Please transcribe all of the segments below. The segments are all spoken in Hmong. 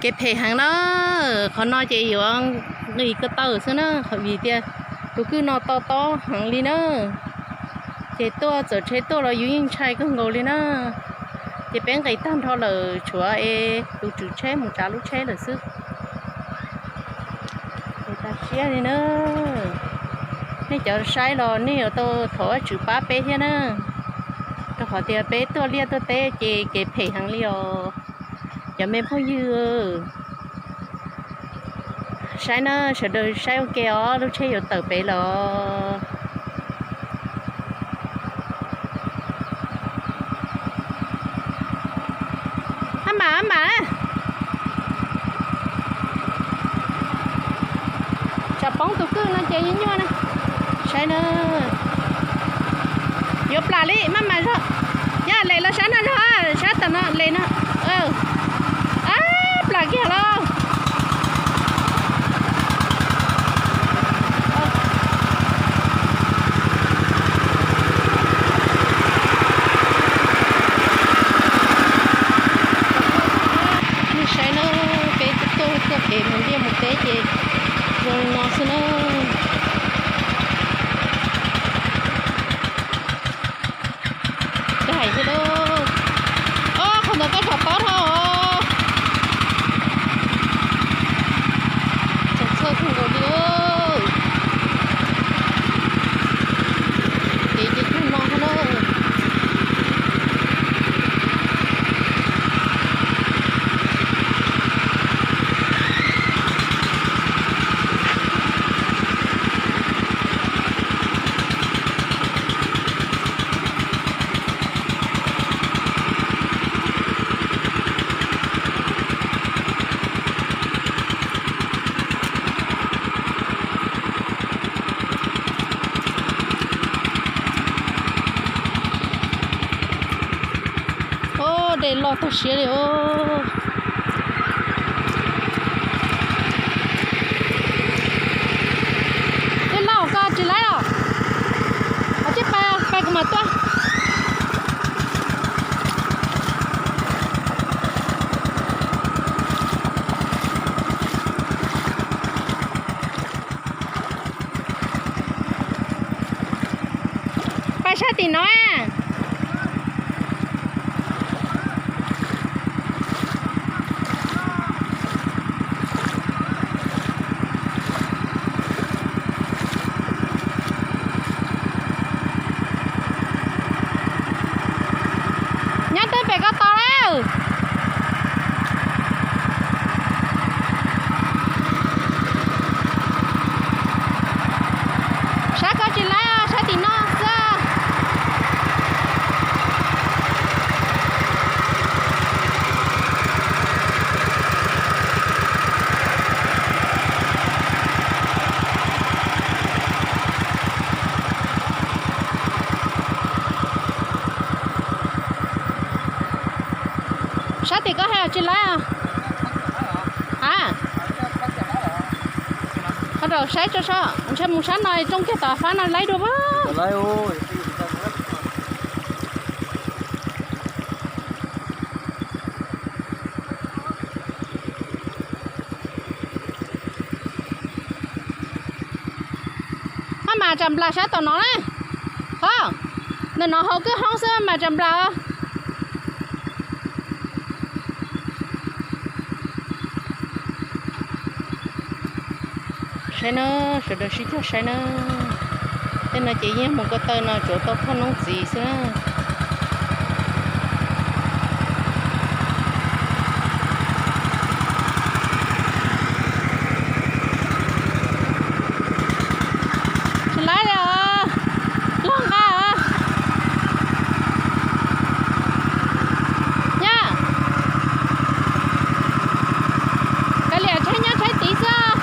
Kev phem heev na, qhov no ces yuav nqis ko taw xwb na, qhov vim tias tus kwj no to tob heev li na. Ces tuaj txawm tsheb tuaj los yus yeej ntshai kawg nkaus li na. Ces peb nqis tag nrho lawm, tshuav es tus tswv tsheb mus tsav lub tsheb lawm xwb. Tag siab li na. Nej cov saib los nej yuav tau thov Vajtswv pab peb thiab na, rau qhov tias peb tuaj liaj tuaj teb ces kev phem heev li os. Cov me phooj ywg, saib na, sawv daws saib ua ke os, lub tsheb yuav tawm pem lawm. Ab mam, ab mam, tsam poob tus kwj no ces yeej nyuaj na. Saib na, yuav plam li, maj mam zog. Yog les los sab no zog, sab tom no les no. Ab, plam kiag los. Nej saib na, peb tuaj txoj kev mus liaj mus teb ces zoo li no xwb na. Daim xwb lauj. Ob, qhov ntawd koj zov pob dhau os. Txaus txhawj kawg nkaus li. Kev ces cug no xwb na. Ob, dej loj tag siab li os. Dej loj koj tsis laib los? Koj tsis pais, pais kuv mam tuaj. Pais sab tim no. Nyob twb pem ko tos lawm. Sab ko tsis laib, sab tim no xwb. Sab tim koj hais tsis laib. A, ho rau saib tso so, ntshe mus sab no rooj kiag tom fab no laib dua pab. Maj mam tsam nplas sab tom no na. Ho, ntawm no hauv kwj hoob xwb maj mam tsam nplas. Saib na, sawv daws sib cog saib na. Tej no ces yeej mus ko taw no tsuav tau thauj noob txiv xwb na. Tsis laib li os, loj nqa os. Nyab, kav liam tshaib nyob tshaib tid xwb los.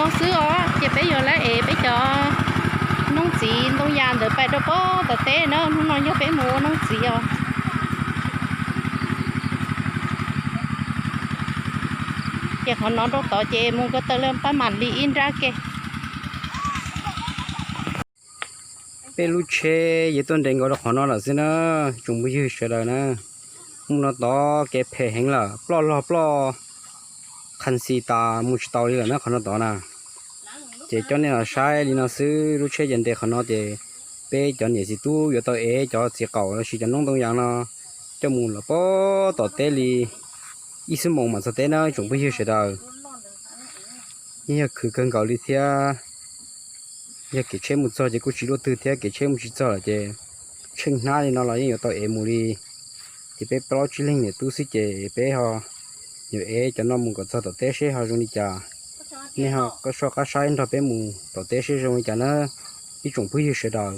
Xwb os, ces peb yuav lawv ev peb cov noob txiv ntoo yas ntawd pais rau pob tom teb na, hnub no yog peb mus ua noob txiv os. Ces qhov no rau tod ces mus ko taw lawm pab mam li ib nrab ke. Peb lub tsheb yuav tuaj nres nkaus rau qhov no lawm xwb na, tsoom phooj ywg sawv daws na. Mus no tod kev phem heev lawm, ploj log ploj qhas xis tas mus tsis tau li lawm na qhov no tod na. Ces coj nej los saib li no xwb, lub tsheb ces nres qhov no ces peb cov niam txiv tub yuav tau ev cov txiv qaum lossis cov noob ntoo yas no coj mus lawm pob tom teb li ib xuab moos mam txog teb na tsoom phooj ywg sawv daws. Yeej yog khwv kawg nkaus li thiab. Yog kev tsheb mus txog ces kuj tsis luaj twg thiab, kev tsheb mus tsis txog lawm ces tsheej hnab li no los yeej yuav tau ev mus li. Ces peb plaub tsib leeg niam tub xwb ces peb ho yuav ev cov no mus kom txog tom teb seb ho zoo li cas. Nej ho soj qab saib nrog peb mus tom teb seb zoo li cas na ib tsoom phooj ywg sawv daws.